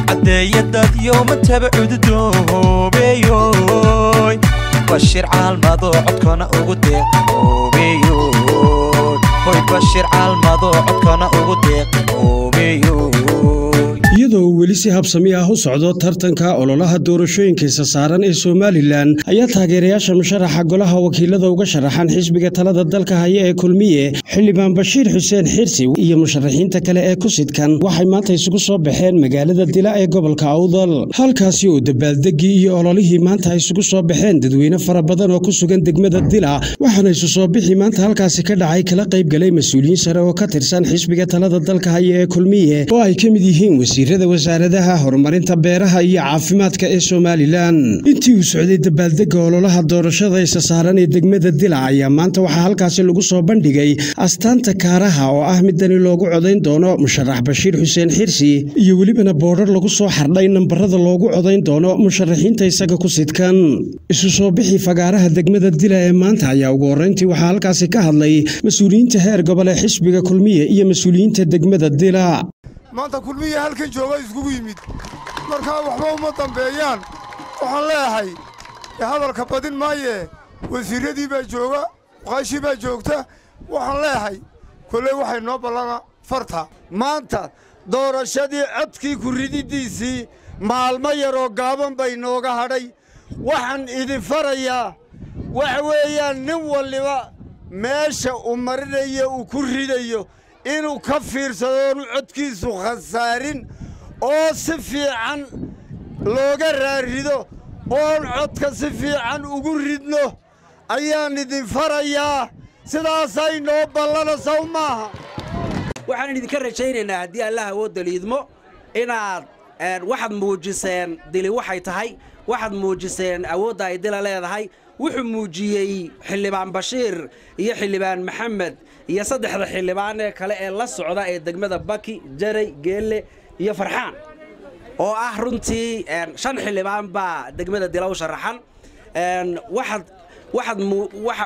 Caddeeyadad yooma taba cududoobeyoy, Bashiir Caalmadoo codkana ugu deeq oobeyoy. Hoy, Bashiir Caalmadoo codkana ugu deeq oobeyoy. Iyadoo uu weli si habsami ah u socdo tartanka ololaha doorashooyinkiisa saaran ee Somalilan, ayaa taageerayaasha musharaxa golaha wakiilada uga sharaxan xisbiga talada dalka haya ee Kulmiye, Xildhibaan Bashiir Xuseen Xirsi, iyo musharaxiinta kale ee ku sidkan waxay maanta isugu soo baxeen magaalada Dila ee gobolka Awdal, halkaasi oo dabaaldegii iyo ololihii maanta ay isugu soo baxeen dadweyne fara badan oo ku sugan degmada Dila. Waxaana isu soo bixi maanta halkaasi ka dhacay kala qayb galay mas-uuliyiin sare oo ka tirsan xisbiga talada dalka haya ee Kulmiye, oo ay ka mid yihiin wasiirada wasaaradaha horumarinta beeraha iyo caafimaadka ee Somalilan. Intii uu socday dabaaldega ololaha doorashada isa saaran ee degmada Dila ayaa maanta waxaa halkaasi lagu soo bandhigay astaanta kaaraha oo ah midani loogu codayn doono musharax Bashiir Xuseen Xirsi, iyo welibana boodhar lagu soo xardhay nambarada loogu codayn doono musharaxiinta isaga ku sidkan. Isu soo bixi fagaaraha degmada Dila ee maanta ayaa ugu horreyntii waxaa halkaasi ka hadlay mas-uuliyiinta heer gobol ee xisbiga Kulmiye iyo mas-uuliyiinta degmada Dila. Maanta Kulmiya halkan jooga iskugu yimid, markaa waxba uma dambeeyaan. Waxaan leeyahay, hadalka badin maayee, wasiirradii baa jooga, qaashii baa joogta. Waxaan leeyahay, kolley waxay noo ballana farta. Maanta doorashadii codkii ku rididdiisii maalmo yaroo gaaban bay nooga hadhay. Waxaan idin farayaa waxa weeyaan, nin walliba meesha uu marinayo uu ku ridayo inuu ka fiirsado oonu codkiisu khasaarin, oo si fiican looga raarido, oon codka si fiican ugu ridno ayaan idin farayaa. Sidaasay noo ballana, saw maaha? Waxaan idinka rajaynaynaa, haddii Allah awoodda liidmo, inaad waxaad muujiseen Dili waxay tahay, waxaad muujiseen awoodda ay Dila leedahay. Wuxuu muujiyey Xildhibaan Bashiir iyo Xildhibaan Maxamed iyo saddexda xildhibaan ee kale ee la socda ee degmada Baki, Jaray, Geelle iyo Farxaan, oo ah runtii shan xildhibaan baa degmada Dila u sharaxan. Waxaad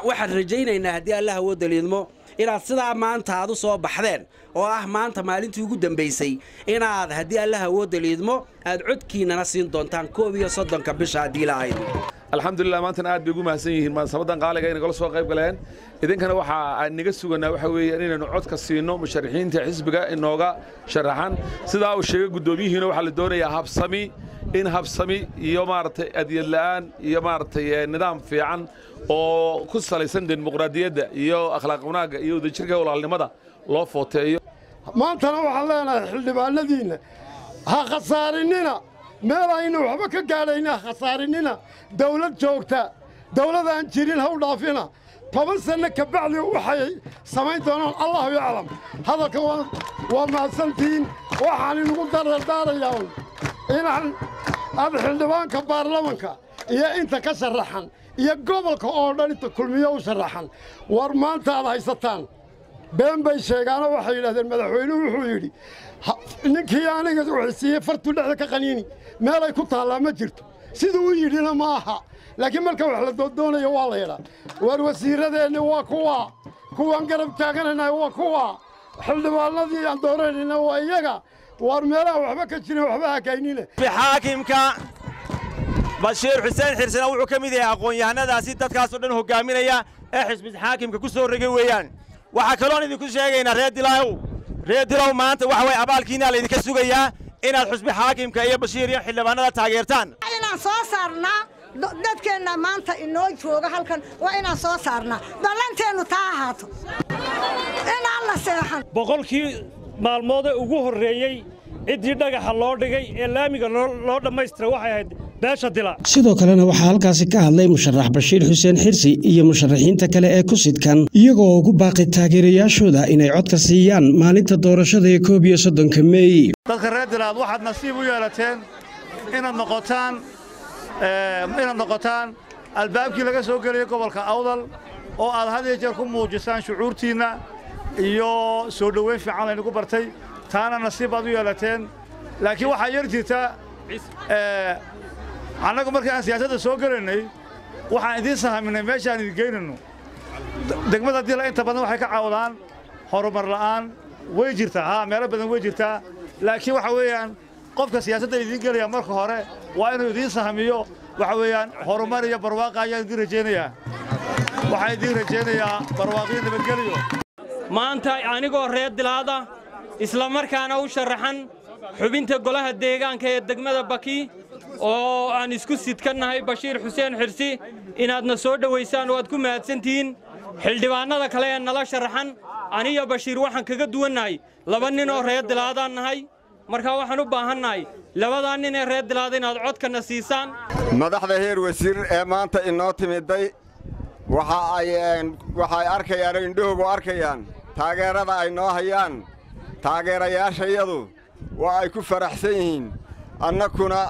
waxaad rajaynaynaa, haddii Allah awoodda liidmo, inaad sidaa maanta aad u soo baxdeen, oo ah maanta maalintii ugu dambaysay, inaad haddii Allah awoodda liidmo aad codkiinana siin doontaan 31-ka bisha haddii lahayd. Alxamdulilah, maantana aad bay ugu mahadsan yihiin munaasabadan qaaliga inay nagala soo qayb galeen. Idinkana waxa aan naga suganaa waxa weeye inaynu codka siino musharaxiinta xisbiga inooga sharaxan. Sidaa uu sheegay guddoomiyihiina, waxaa la doonayaa habsami, in habsami iyo maaragtay adiyad la'aan iyo maaragtay nidaam fiican oo ku salaysan dimuqraadiyadda iyo akhlaaq wanaagga iyo wadajirka walaalnimada loo footeeyo. Maantana waxaan leenahay, xildhibaanadiinna ha khasaarinina, meel aynu waxba ka gaadhayna ha khasaarinina. Dawlad joogta, dawlad aan jirin ha u dhaafina. 10 sanno ka bacdi waxay samayn doonaan Allahu yaclam. Hadalka waa mahadsantihiin. Waxaan inugu dardardaarayaa un inaan aad xildhibaanka baarlamanka iyo inta ka sharaxan iyo gobolka oo dhan inta Kulmiyo u sharaxan, war maanta aad haysataan. Been bay sheegaanoo waxay yidhahdeen madaxweynuhu wuxuu yidhi ninkii aniga wuxuu siiyey fartuu dhexda ka qaniini. Meelay ku taallaa ma jirto, siduu u yidhina ma aha, laakiin marka wax la doondoonayo waa la yidhaa. War wasiirradeenni waa kuwa, kuwaan garab taaganayna waa kuwa, xildhibaanadii aan dooranayna waa iyaga. War meelaha waxba ka jirin waxba hakaynine. Xaakimka Bashiir Xuseen Xirsina wuxuu ka mid yahay aqoon-yahanadaasi dadkaasoo dhan hogaaminaya ee xisbi xaakimka ku soo rogay weeyaan. Waxaa kaloon idinku sheegaynaa, reer Dilaaw, reer Dilow, maanta waxa waye abaalkiinaa laydinka sugayaa inaad xisbi xaakimka iyo Bashiir iyo xildhibaanada taageertaan. Inaan soo saarnaa dadkeenna maanta inoo jooga halkan, waa inaan soo saarnaa. Ballanteennu taa ahaato, inaan la seexan. 100-kii maalmoodee ugu horreeyey ciddii dhagaxa loo dhigay ee laamiga loo dhammaystiray waxay ahayd beesha Dila. Sidoo kalena waxaa halkaasi ka hadlay musharax Bashiir Xuseen Xirsi iyo musharaxiinta kale ee ku sidkan, iyagoo ugu baaqay taageerayaashooda inay codka siiyaan maalinta doorashada ee 31-ka Meey. Dadka reer Dilaad, waxaad nasiib u yeelateen inaad noqotaan albaabkii laga soo gelaya gobolka Awdal, oo aad had iyo jeer ku muujisaan shucuurtiinna iyo soo dhoweyn fiican laynagu bartay. Taana nasiib baad u yeelateen. Laakiin waxaa yar jirta, annagu markii aan siyaasadda soo gelaynay waxaan idiin sahaminay meeshaan idin geynayno. Degmada Dila inta badan waxay ka caawdaan horumar la'aan way jirtaa, haa, meelo badan way jirtaa, laakiin waxa weeyaan qofka siyaasadda idiin gelaya marka hore waa inuu idiin sahmiyo. Waxa weeyaan horumar iyo barwaaqa ayaan idiin rajaynayaa, waxaan idiin rajaynayaa barwaaqiyo nabadgelyo. Maanta anigoo reer Dilaada isla markaana u sharaxan xubinta golaha deegaanka ee degmada Baki oo aan isku sidkannahay Bashiir Xuseen Xirsi, inaadna soo dhowaysaan oo aad ku mahadsantihiin. Xildhibaannada kale ee nala sharaxan, aniyo Bashiir waxaan kaga duwannahay laba nin oo reer Dilaadaan nahay. Markaa waxaan u baahannahay labadaa nin ee reer Dilaada inaad codkana siisaan. Madaxda heer wasiir ee maanta inoo timiday waxa ay arkayaan oo indhahoogu arkayaan taageerada ay noo hayaan taageerayaashayadu, waa ay ku faraxsan yihiin. Annakuna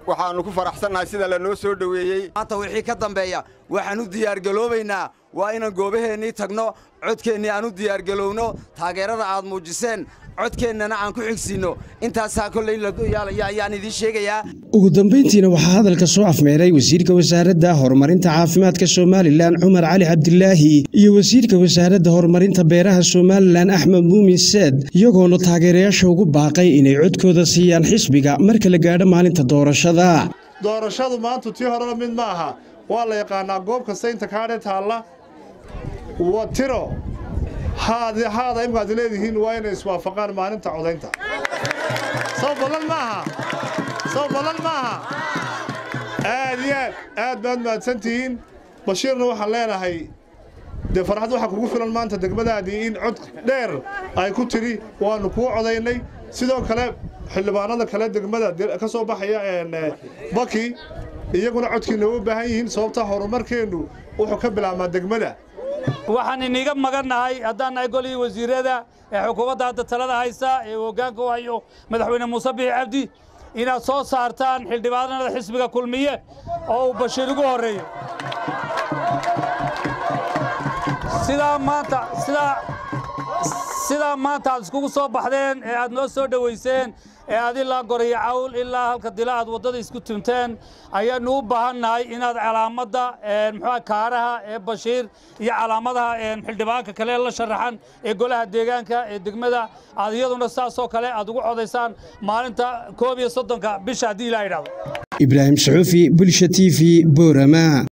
waxaannu ku faraxsannahay sida lanoo soo dhoweeyey. Maanta wixii ka dambeeya waxaan u diyaargaloobaynaa waa inaan goobaheennii tagno, codkeennii aan u diyaargalowno, taageerada aad muujiseen codkeennana aan ku xigsiinno. Intaasaa kolley ayaan idiin sheegayaa. Ugu dambayntiina waxaa hadalka soo afmeeray wasiirka wasaaradda horumarinta caafimaadka Somalilan Cumar Cali Cabdilaahi iyo wasiirka wasaaradda horumarinta beeraha Somalilan Axmed Muumin Seed, iyagoona taageerayaasha ugu baaqay inay codkooda siiyaan xisbiga marka la gaadho maalinta doorashada. Doorashadu maanta tii horena mid ma aha, waa la yaqaanaa. Goob kasta inta kaadhe taalla wa tiro haada imkaad leedihiin waa inay iswaafaqaan maalinta codaynta. Soo ballan maaha? Soo ballan maaha? Aad iyo aad aad baad mahadsantihiin. Bashiirna waxaan leenahay dee farxad waxaa kugu filan maanta degmadaadii in cod dheer ay ku tidhi waannu kuu codaynay. Sidoo kale xildhibaanada kale degmada ka soo baxaya Baki iyaguna codkiina u baahan yihiin, sababta horumarkeennu wuxuu ka bilaabmaa degmada. Waxaan iniga magannahay haddaan nahay golihii wasiirada ee xukuumadda hadda talada haysa ee hoggaanka u hayo madaxweyne Muuse Bixi Cabdi inaad soo saartaan xildhibaanada xisbiga Kulmiye oo uu Bashiir ugu horreeyo. Sidaa maanta sidaa sidaa maanta aad iskugu soo baxdeen ee aad noo soo dhowayseen ee aad ilaa Goriyo Cawl ilaa halka Dila aad waddada isku tunteen ayaannu u baahannahay inaad calaamadda muxuuha kaaraha ee Bashiir iyo calaamadaha xildhibaanka kale la sharaxan ee golaha deegaanka ee degmada aad iyaduna saasoo kale aad ugu codaysaan maalinta 31-ka bisha haddii Ilaa yidhahdo. Ibraahim Suxuufi, Bulsha TV, Boorama.